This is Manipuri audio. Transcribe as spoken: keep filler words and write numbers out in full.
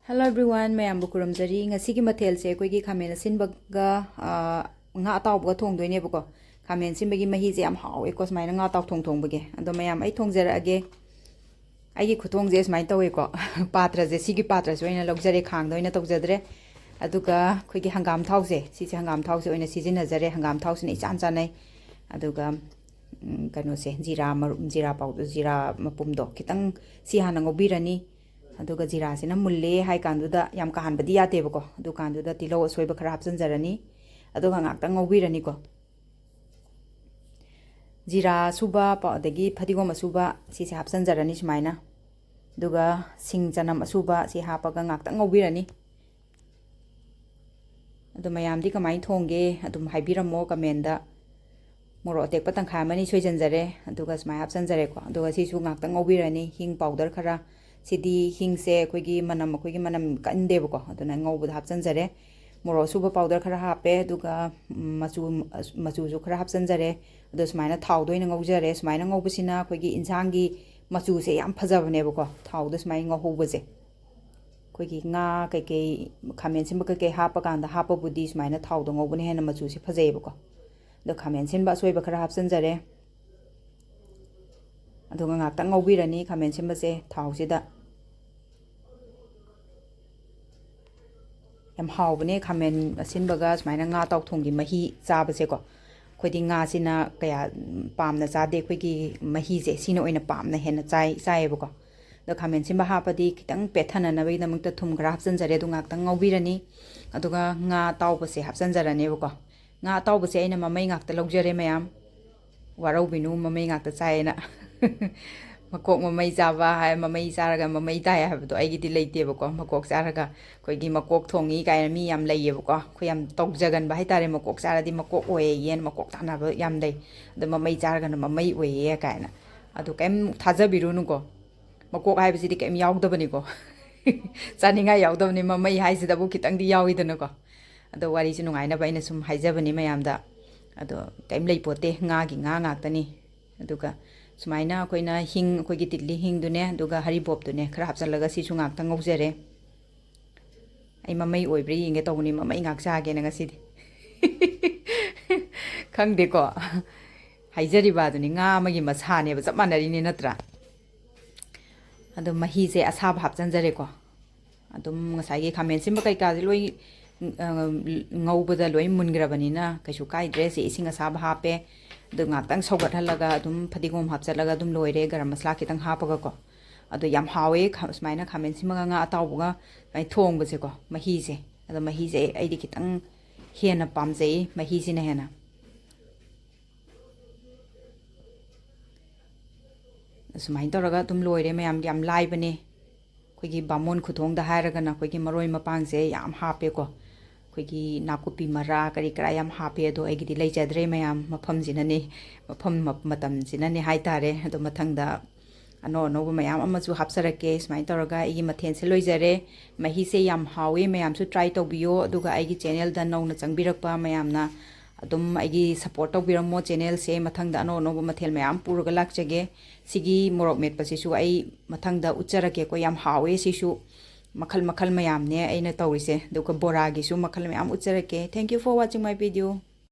Hello everyone, ꯃꯌꯥꯝꯕꯨ ꯈꯨꯔꯨꯝꯖꯔꯤ꯫ ꯉꯁꯤꯒꯤ ꯃꯊꯦꯜꯁꯦ ꯑꯩꯈꯣꯏꯒꯤ ꯈꯥꯃꯦꯟ ꯑꯁꯤꯟꯕꯒ, ꯑ, ꯉꯥ ꯑꯇꯥꯎꯕꯒ ꯊꯣꯡꯗꯣꯏꯅꯦꯕꯀꯣ꯫ ꯈꯥꯃꯦꯟ ꯑꯁꯤꯟꯕꯒꯤ ꯃꯍꯤꯁꯦ ꯌꯥꯝ ꯍꯥꯎꯋꯦꯀꯣ, ꯁꯨꯃꯥꯏꯅ ꯉꯥ ꯑꯇꯥꯎ ꯊꯣꯡ ꯊꯣꯡꯕꯒꯤ꯫ ꯑꯗꯣ ꯃꯌꯥꯝ, ꯑꯩ ꯊꯣꯡꯖꯔꯛꯑꯒꯦ꯫ ꯑꯩꯒꯤ ꯈꯨꯊꯣꯡꯁꯦ ꯁꯨꯃꯥꯏꯅ ꯇꯧꯋꯦꯀꯣ꯫ ꯄꯥꯇ꯭ꯔꯁꯦ, ꯁꯤꯒꯤ ꯄꯥꯇ꯭ꯔꯁꯦ ꯑꯣꯏꯅ ꯂꯧꯖꯔꯦ, ꯈꯥꯡꯗ ꯑꯣꯏꯅ ꯇꯧꯖꯗ꯭ꯔꯦ꯫ ꯑꯗꯨꯒ ꯑꯩꯈꯣꯏꯒꯤ ꯍꯪꯒꯥꯝ ꯊꯥꯎꯁꯦ, ꯁꯤꯁꯦ ꯍꯪꯒꯥꯝ ꯊꯥꯎꯁꯦ ꯑꯣꯏꯅ ꯁꯤꯖꯤꯟꯅꯖꯔꯦ꯫ ꯍꯪꯒꯥꯝ ꯊꯥꯎꯁꯤꯅ ꯏꯆꯥꯟ ꯆꯥꯟꯅꯩ꯫ ꯑꯗꯨꯒ, ꯎꯝ, ꯀꯩꯅꯣꯁꯦ, ꯖꯤꯔꯥ ꯃꯔꯨ, ꯖꯤꯔꯥ ꯄꯥꯎꯗꯔ, ꯖꯤꯔꯥ ꯃꯄꯨꯝꯗꯣ ꯈꯤꯇꯪ, ꯁꯤ ꯍꯥꯟꯅ ꯉꯧꯕꯤꯔꯅꯤ꯫ ꯑꯗꯨꯒ ꯖꯤꯔꯥꯁꯤꯅ ꯃꯨꯜꯂꯦ ꯍꯥꯏ ꯀꯥꯟꯗꯨꯗ, ꯌꯥꯝ ꯀꯥꯍꯟꯕꯗꯤ ꯌꯥꯗꯦꯕꯀꯣ, ꯑꯗꯨꯀꯥꯟꯗꯨꯗ ꯇꯤꯜꯍꯧ ꯑꯁꯣꯏꯕ ꯈꯔ ꯍꯥꯞꯆꯤꯟꯖꯔꯅꯤ꯫ ꯑꯗꯨꯒ ꯉꯥꯛꯇꯪ ꯉꯧꯕꯤꯔꯅꯤꯀꯣ꯫ ꯖꯤꯔꯥ ꯑꯁꯨꯕ ꯄꯥꯎ-, ꯑꯗꯒꯤ ꯐꯗꯤꯒꯣꯝ ꯑꯁꯨꯕ, ꯁꯤꯁꯦ ꯍꯥꯞꯆꯤꯟꯖꯔꯅꯤ ꯁꯨꯃꯥꯏꯅ꯫ ꯑꯗꯨꯒ ꯁꯤꯡ ꯆꯅꯝ ꯑꯁꯨꯕ ꯁꯤ ꯍꯥꯞꯄꯒ ꯉꯥꯛꯇꯪ ꯉꯧꯕꯤꯔꯅꯤ꯫ ꯑꯗꯣ ꯃꯌꯥꯝꯗꯤ ꯀꯃꯥꯏꯅ ꯊꯣꯡꯒꯦ? ꯑꯗꯨꯝ ꯍꯥꯏꯕꯤꯔꯝꯃꯣ ꯀꯃꯦꯟꯗ꯫ ꯃꯣꯔꯣꯛ ꯑꯇꯦꯛꯄ ꯇꯪꯈꯥꯏ ꯑꯃꯅꯤ ꯁꯣꯏꯖꯟꯖꯔꯦ, ꯑꯗꯨꯒ ꯁꯨꯃꯥꯏꯅ ꯍꯥꯞꯆꯟꯖꯔꯦꯀꯣ꯫ ꯑꯗꯨꯒ ꯁꯤꯁꯨ ꯉꯥꯛꯇꯪ ꯉꯧꯕꯤꯔꯅꯤ꯫ ꯍꯤꯡ ꯄꯥꯎꯗꯔ ꯈꯔ, ꯁꯤꯗꯤ ꯍꯤꯡꯁꯦ ꯑꯩꯈꯣꯏꯒꯤ ꯃꯅꯝ, ꯑꯩꯈꯣꯏꯒꯤ ꯃꯅꯝ ꯀꯟꯗꯦꯕꯀꯣ, ꯑꯗꯨꯅ ꯉꯧꯕꯗ ꯍꯥꯞꯆꯟꯖꯔꯦ꯫ ꯃꯣꯔꯣꯛ ꯑꯁꯨꯕ ꯄꯥꯎꯗꯔ ꯈꯔ ꯍꯥꯞꯄꯦ, ꯑꯗꯨꯒ ꯃꯆꯨ, ꯃꯆꯨꯁꯨ ꯈꯔ ꯍꯥꯞꯆꯟꯖꯔꯦ꯫ ꯑꯗꯣ ꯁꯨꯃꯥꯏꯅ ꯊꯥꯎꯗ ꯑꯣꯏꯅ ꯉꯧꯖꯔꯦ꯫ ꯁꯨꯃꯥꯏꯅ ꯉꯧꯕꯁꯤꯅ ꯑꯩꯈꯣꯏꯒꯤ ꯏꯟꯁꯥꯡꯒꯤ ꯃꯆꯨꯁꯦ ꯌꯥꯝ ꯐꯖꯕꯅꯦꯕꯀꯣ, ꯊꯥꯎꯗ ꯁꯨꯃꯥꯏꯅ ꯉꯧꯍꯧꯕꯁꯦ꯫ ꯑꯩꯈꯣꯏꯒꯤ ꯉꯥ ꯀꯩꯀꯩ, ꯈꯥꯃꯦꯟ ꯑꯁꯤꯟꯕ ꯀꯩꯀꯩ ꯍꯥꯞꯄꯀꯥꯟꯗ ꯍꯥꯞꯄꯕꯨꯗꯤ ꯁꯨꯃꯥꯏꯅ ꯊꯥꯎꯗ ꯉꯧꯕꯅ ꯍꯦꯟꯅ ꯃꯆꯨꯁꯦ ꯐꯖꯩꯌꯦꯕꯀꯣ꯫ ꯑꯗꯣ ꯈꯥꯃꯦꯟ ꯑꯁꯤꯟꯕ ꯑꯁꯣꯏꯕ ꯈꯔ ꯍꯥꯞꯆꯟꯖꯔꯦ꯫ ꯑꯗꯨꯒ ꯉꯥꯛꯇꯪ ꯉꯧꯕꯤꯔꯅꯤ ꯈꯥꯃꯦꯟ ꯑꯁꯤꯟꯕꯁꯦ ꯊꯥꯎꯁꯤꯗ꯫ ꯌꯥꯝ ꯍꯥꯎꯕꯅꯦ ꯈꯥꯃꯦꯟ ꯑꯁꯤꯟꯕꯒ ꯁꯨꯃꯥꯏꯅ ꯉꯥ ꯇꯥꯎꯊꯣꯡꯒꯤ ꯃꯍꯤ ꯆꯥꯕꯁꯦꯀꯣ꯫ ꯑꯩꯈꯣꯏꯗꯤ ꯉꯥꯁꯤꯅ ꯀꯌꯥ, ꯎꯝ, ꯄꯥꯝꯅ ꯆꯥꯗꯦ, ꯑꯩꯈꯣꯏꯒꯤ ꯃꯍꯤꯁꯦ ꯁꯤꯅ ꯑꯣꯏꯅ ꯄꯥꯝꯅ ꯍꯦꯟꯅ ꯆꯥꯏ, ꯆꯥꯏꯌꯦꯕꯀꯣ꯫ ꯑꯗꯣ ꯈꯥꯃꯦꯟ ꯑꯁꯤꯟꯕ ꯍꯥꯞꯄꯗꯤ ꯈꯤꯇꯪ ꯄꯦꯠꯊꯅꯅꯕꯒꯤꯗꯃꯛꯇ ꯊꯨꯝ ꯈꯔ ꯍꯥꯞꯆꯤꯟꯖꯔꯦ, ꯑꯗꯨ ꯉꯥꯛꯇꯪ ꯉꯧꯕꯤꯔꯅꯤ꯫ ꯑꯗꯨꯒ ꯉꯥ ꯑꯇꯥꯎꯕꯁꯦ ꯍꯥꯞꯆꯤꯟꯖꯔꯅꯦꯕꯀꯣ꯫ ꯉꯥ ꯑꯇꯥꯎꯕꯁꯦ ꯑꯩꯅ ꯃꯃꯩ ꯉꯥꯛꯇ ꯂꯧꯖꯔꯦ ꯃꯌꯥꯝ꯫ ꯋꯥꯔꯧꯕꯤꯅꯨ, ꯃꯃꯩ ꯉꯥꯛꯇ ꯆꯥꯏꯌꯦꯅ꯫ ꯃꯀꯣꯛ ꯃꯃꯩ ꯆꯥꯕ ꯍꯥꯏ, ꯃꯃꯩ ꯆꯥꯔꯒ ꯃꯃꯩ ꯇꯥꯏ ꯍꯥꯏꯕꯗꯣ ꯑꯩꯒꯤꯗꯤ ꯂꯩꯇꯦꯕꯀꯣ꯫ ꯃꯀꯣꯛ ꯆꯥꯔꯒ ꯑꯩꯈꯣꯏꯒꯤ ꯃꯀꯣꯛ ꯊꯣꯡꯉꯤ ꯀꯥꯏꯅ ꯃꯤ ꯌꯥꯝ ꯂꯩꯌꯦꯕꯀꯣ꯫ ꯑꯩꯈꯣꯏ ꯌꯥꯝ ꯇꯧꯖꯒꯟꯕ ꯍꯥꯏꯇꯥꯔꯦ, ꯃꯀꯣꯛ ꯆꯥꯔꯗꯤ ꯃꯀꯣꯛ ꯑꯣꯏꯌꯦꯅ ꯃꯀꯣꯛ ꯇꯥꯟꯅꯕ ꯌꯥꯝ ꯂꯩ꯫ ꯑꯗꯣ ꯃꯃꯩ ꯆꯥꯔꯒꯅ ꯃꯃꯩ ꯑꯣꯏꯌꯦ ꯀꯥꯏꯅ꯫ ꯑꯗꯣ ꯀꯩꯝ ꯊꯥꯖꯕꯤꯔꯨꯅꯨꯀꯣ꯫ ꯃꯀꯣꯛ ꯍꯥꯏꯕꯁꯤꯗꯤ ꯀꯩꯝ ꯌꯥꯎꯗꯕꯅꯤꯀꯣ꯫ ꯆꯥꯅꯤꯡꯉꯥꯏ ꯌꯥꯎꯗꯕꯅꯤ, ꯃꯃꯩ ꯍꯥꯏꯁꯤꯗꯕꯨ ꯈꯤꯇꯪꯗꯤ ꯌꯥꯎꯏꯗꯅꯀꯣ꯫ ꯑꯗꯣ ꯋꯥꯔꯤꯁꯨ ꯅꯨꯡꯉꯥꯏꯅꯕ ꯑꯩꯅ ꯁꯨꯝ ꯍꯥꯏꯖꯕꯅꯤ ꯃꯌꯥꯝꯗ꯫ ꯑꯗꯣ ꯀꯩꯝ ꯂꯩꯄꯣꯠꯇꯦ, ꯉꯥꯒꯤ ꯉꯥ ꯉꯥꯛꯇꯅꯤ꯫ ꯑꯗꯨꯒ ꯁꯨꯃꯥꯏꯅ ꯑꯩꯈꯣꯏꯅ ꯍꯤꯡ, ꯑꯩꯈꯣꯏꯒꯤ ꯇꯤꯜꯂꯤ ꯍꯤꯡꯗꯨꯅꯦ, ꯑꯗꯨꯒ ꯍꯔꯤꯕꯣꯞꯇꯨꯅꯦ ꯈꯔ ꯍꯥꯞꯆꯤꯜꯂꯒ ꯁꯤꯁꯨ ꯉꯥꯛꯇꯪ ꯉꯧꯖꯔꯦ꯫ ꯑꯩ ꯃꯃꯩ ꯑꯣꯏꯕ꯭ꯔꯥ ꯌꯦꯡꯒꯦ ꯇꯧꯕꯅꯤ, ꯃꯃꯩ ꯉꯥꯛ ꯆꯥꯒꯦꯅ ꯉꯁꯤꯗꯤ꯫ ꯈꯪꯗꯦꯀꯣ, ꯍꯥꯏꯖꯔꯤꯕ ꯑꯗꯨꯅꯤ, ꯉꯥ ꯑꯃꯒꯤ ꯃꯁꯥꯅꯦꯕ, ꯆꯞ ꯃꯥꯟꯅꯔꯤꯅꯦ ꯅꯠꯇ꯭ꯔꯥ? ꯑꯗꯣ ꯃꯍꯤꯁꯦ ꯑꯁꯥꯕ ꯍꯥꯞꯆꯤꯟꯖꯔꯦꯀꯣ꯫ ꯑꯗꯨꯝ ꯉꯁꯥꯏꯒꯤ ꯈꯥꯃꯦꯟ ꯑꯁꯤꯟꯕ ꯀꯩꯀꯥꯁꯦ ꯂꯣꯏ, ꯑ, ꯉꯧꯕꯗ ꯂꯣꯏ ꯃꯨꯟꯈ꯭ꯔꯕꯅꯤꯅ ꯀꯩꯁꯨ ꯀꯥꯏꯗ꯭ꯔꯦ꯫ ꯁꯤ ꯏꯁꯤꯡ ꯑꯁꯥꯕ ꯍꯥꯞꯄꯦ, ꯑꯗꯨ ꯉꯥꯛꯇꯪ ꯁꯧꯒꯠꯍꯜꯂꯒ ꯑꯗꯨꯝ ꯐꯗꯤꯒꯣꯝ ꯍꯥꯞꯆꯤꯜꯂꯒ ꯑꯗꯨꯝ ꯂꯣꯏꯔꯦ, ꯒꯔꯝ ꯃꯁꯂꯥ ꯈꯤꯇꯪ ꯍꯥꯞꯄꯒꯀꯣ꯫ ꯑꯗꯣ ꯌꯥꯝ ꯍꯥꯎꯋꯦ ꯈ-, ꯁꯨꯃꯥꯏꯅ ꯈꯥꯃꯦꯟ ꯑꯁꯤꯟꯕꯒ ꯉꯥ ꯑꯇꯥꯎꯕꯒ ꯁꯨꯃꯥꯏꯅ ꯊꯣꯡꯕꯁꯦꯀꯣ, ꯃꯍꯤꯁꯦ꯫ ꯑꯗꯣ ꯃꯍꯤꯁꯦ ꯑꯩꯗꯤ ꯈꯤꯇꯪ ꯍꯦꯟꯅ ꯄꯥꯝꯖꯩ, ꯃꯍꯤꯁꯤꯅ ꯍꯦꯟꯅ꯫ ꯑꯁꯨꯃꯥꯏꯅ ꯇꯧꯔꯒ ꯑꯗꯨꯝ ꯂꯣꯏꯔꯦ ꯃꯌꯥꯝ, ꯌꯥꯝ ꯂꯥꯏꯕꯅꯦ꯫ ꯑꯩꯈꯣꯏꯒꯤ ꯕꯥꯃꯣꯟ ꯈꯨꯊꯣꯡꯗ ꯍꯥꯏꯔꯒꯅ ꯑꯩꯈꯣꯏꯒꯤ ꯃꯔꯣꯏ ꯃꯄꯥꯡꯁꯦ ꯌꯥꯝ ꯍꯥꯞꯄꯦꯀꯣ꯫ ꯑꯩꯈꯣꯏꯒꯤ ꯅꯥꯀꯨꯞꯄꯤ ꯃꯔꯥ ꯀꯔꯤ ꯀꯔꯥ ꯌꯥꯝ ꯍꯥꯞꯄꯦ, ꯑꯗꯣ ꯑꯩꯒꯤꯗꯤ ꯂꯩꯖꯗ꯭ꯔꯦ ꯃꯌꯥꯝ, ꯃꯐꯝꯁꯤꯅꯅꯦ, ꯃꯐꯝ ꯃ-, ꯃꯇꯝꯁꯤꯅꯅꯦ ꯍꯥꯏꯇꯥꯔꯦ꯫ ꯑꯗꯣ ꯃꯊꯪꯗ ꯑꯅꯧ ꯑꯅꯧꯕ ꯃꯌꯥꯝ ꯑꯃꯁꯨ ꯍꯥꯞꯆꯔꯛꯀꯦ꯫ ꯁꯨꯃꯥꯏꯅ ꯇꯧꯔꯒ ꯑꯩꯒꯤ ꯃꯊꯦꯜꯁꯦ ꯂꯣꯏꯖꯔꯦ꯫ ꯃꯍꯤꯁꯦ ꯌꯥꯝ ꯍꯥꯎꯋꯦ, ꯃꯌꯥꯝꯁꯨ try ꯇꯧꯕꯤꯌꯣ꯫ ꯑꯗꯨꯒ ꯑꯩꯒꯤ channelꯗ ꯅꯧꯅ ꯆꯪꯕꯤꯔꯛꯄ ꯃꯌꯥꯝꯅ ꯑꯗꯨꯝ ꯑꯩꯒꯤ support ꯇꯧꯕꯤꯔꯝꯃꯣ꯫ Channelꯁꯦ ꯃꯊꯪꯗ ꯑꯅꯧ ꯑꯅꯧꯕ ꯃꯊꯦꯜ ꯃꯌꯥꯝ ꯄꯨꯔꯒ ꯂꯥꯛꯆꯒꯦ꯫ ꯁꯤꯒꯤ ꯃꯣꯔꯣꯛ ꯃꯦꯠꯄꯁꯤꯁꯨ ꯑꯩ ꯃꯊꯪꯗ ꯎꯠꯆꯔꯛꯀꯦꯀꯣ꯫ ꯌꯥꯝ ꯍꯥꯎꯋꯦ ꯁꯤꯁꯨ꯫ ꯃꯈꯜ ꯃꯈꯜ ꯃꯌꯥꯝꯅꯦ ꯑꯩꯅ ꯇꯧꯔꯤꯁꯦ꯫ ꯑꯗꯨꯒ ꯕꯣꯔꯥꯒꯤꯁꯨ ꯃꯈꯜ ꯃꯌꯥꯝ ꯎꯠꯆꯔꯛꯀꯦ꯫ Thank you for watching my video.